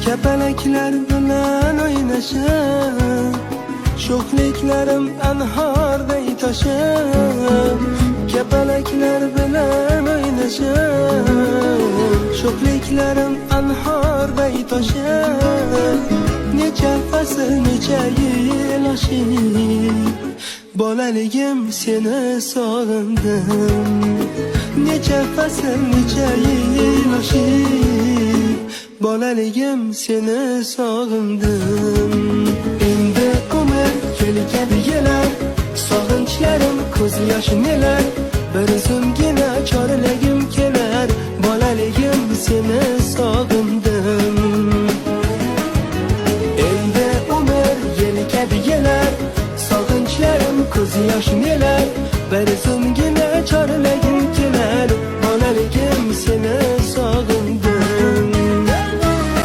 Kapalaklar bilan o'ynashib, sho'xliklarim anhorday toshib. Kapalaklar bilan o'ynashib, sho'xliklarim anhorday toshib. Necha fasl, necha yil oshib, bolaligim, seni sog'indim. Necha fasl, necha yil oshib, bolaligim, seni sog'indim. Endi umr yelkadi yelar, sog'inchlarim ko'z yoshi nelar. Bir zumgina